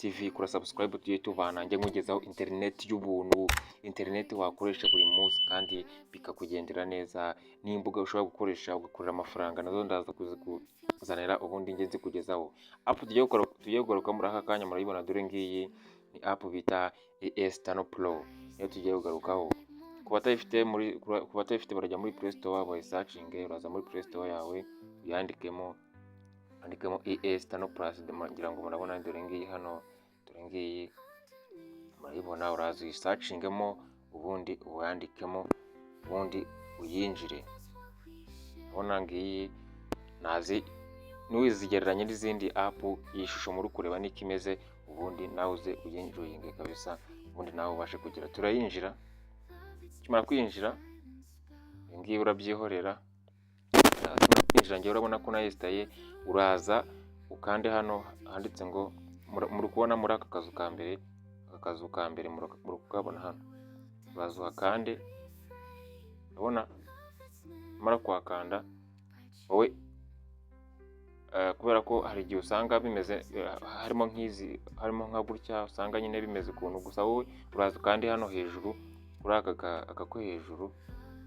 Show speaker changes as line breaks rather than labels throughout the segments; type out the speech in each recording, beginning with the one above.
TV, kora subscribe tujye tubana, njye nkugezaho internet y'ubuntu, internet wakoresha buri munsi kandi bikakugendera neza, n'imbuga ushobora gukoresha ugakorera amafaranga nazo ndaza kuzikuzanira, ubundi njye nzikugezaho. App tugiye kugaruka muri aka kanya murayibona, dore ngiyi ni app bita ES Tunnel Pro, niyo tugiye kugarukaho. Ku batayifite barajya muri Play Store bayisearchinge, uraza muri Play Store yawe uyandikemo, andikemo ES Tunnel Plus, ngira ngo murabona, dore ngiyi hano, dore ngiyi murayibona, uraza uyisearchingemo, ubundi uwandikemo, ubundi uyinjire. Urabona ngiyi nazi nuzigereranya n'izindi app, iyi shusho muri kureba niko imeze, ubundi nawe uze uyenjoyinge kabisa, ubundi nawe ubashe kugira. Turayinjira, ukimara kwinjira ibi ngibi urabyihorera, ukimara kwinjira njyewe urabona ko nayinstallaye, uraza ukande hano handitse ngo, muri kubona muri aka kazu ka mbere, aka kazu ka mbere muri kukabona hano, uraza uhakande, urabona numara kuhakanda wowe, kubera ko hari igihe usanga bimeze harimo nk'izi, harimo nka gutya, usanga nyine bimeze ukuntu, gusa wowe uraza ukande hano hejuru kuri aka ko hejuru,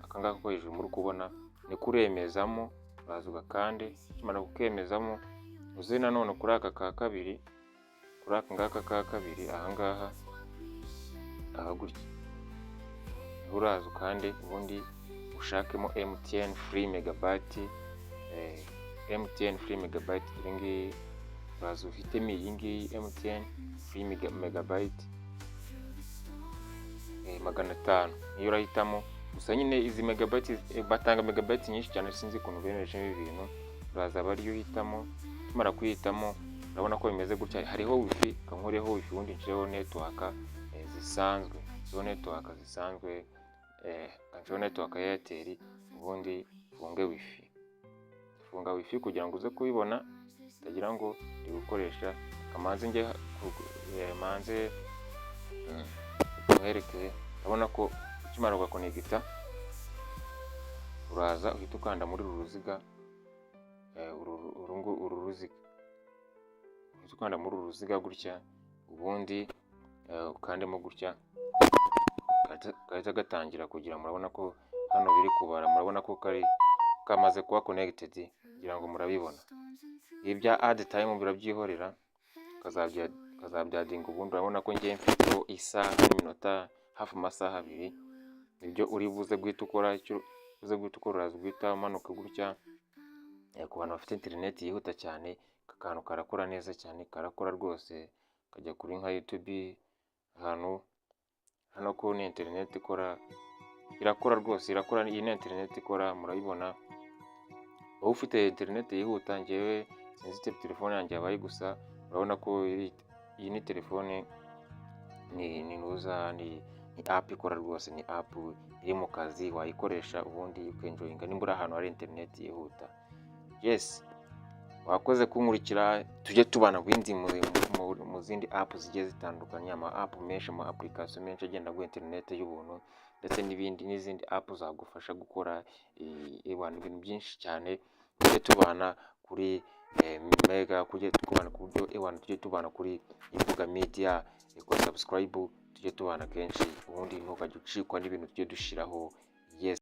aka ngaka ko hejuru muri kubona niko uremezamo, uraza ugakande, ukimara kukemezamo uze nanone kuri aka ka kabiri, kuri aka ngaka ka kabiri, aha ngaha, aha gutya, niho uraza ukande, ubundi ushakemo MTN free megabyte, MTN free megabyte dore ngiyi, uraza uhitemo iyi ngiyi MTN free megabyte 500, niyo urahitamo. Gusa nyine izi megabyte batanga megabyte nyinshi cyane, sinzi ukuntu bemeje ibi bintu, uraza aba ariyo uhitamo. Ukimara kuyihitamo urabona ko bimeze gutya, hariho wifi, kankureho wifi ubundi nshireho network zisanzwe, nshireho network zisanzwe, nshireho network ya Airtel, ubundi mfunge wifi. Funga wifi kugira ngo uze kubibona, utagira ngo ndi gukoresha, kamanze njye manze nkwereke. Urabona ko ukimara ugaconnecta, uraza uhita ukanda muri uru ruziga, uru ruziga, uhita ukanda muri uru ruziga gutya, ubundi ukandemo gutya, gahita gatangira kugira, murabona ko hano biri kubara, murabona ko kari kamaze kuba connected, kugira ngo murabibona. Ibi bya add time birabyihorera, ukazabyaddinga ubundi. Urabona ko ngiye mfiteho isaha n'iminota hafi amasaha 2, nibyo uri buze guhita ukora. Icyo uze guhita ukora, uraza guhita umanuka gutya. Ku bantu bafite interineti yihuta cyane, aka kantu karakora neza cyane, karakora rwose, kajya kuri nka YouTube ahantu hano ko ni interineti ikora, irakora rwose, irakora. Iyi ni interineti ikora, murayibona. Wowe ufite interineti yihuta, njyewe sinzi telefone yanjye yabaye, gusa urabona ko iyi ni telefone, ni nuza ni app ikora rwose, ni app iri mu kazi, wayikoresha ubundi ukenjoyinga nimba uri ahantu hari interineti yihuta. Yes, wakoze kunkurikira, tujye tubana bindi mu zindi app zigiye zitandukanye, ama app menshi, ama application menshi agenda aguha interineti y'ubuntu, ndetse n'ibindi n'izindi app zagufasha gukora ibintu byinshi cyane. Tujye tubana kuri mega, tujye tubana ku buryo tujye tubana kuri Imbuga Media, kora subscribe tujye tubana kenshi, ubundi ntukajye ucikwa n'ibintu tujye dushyiraho. Yes.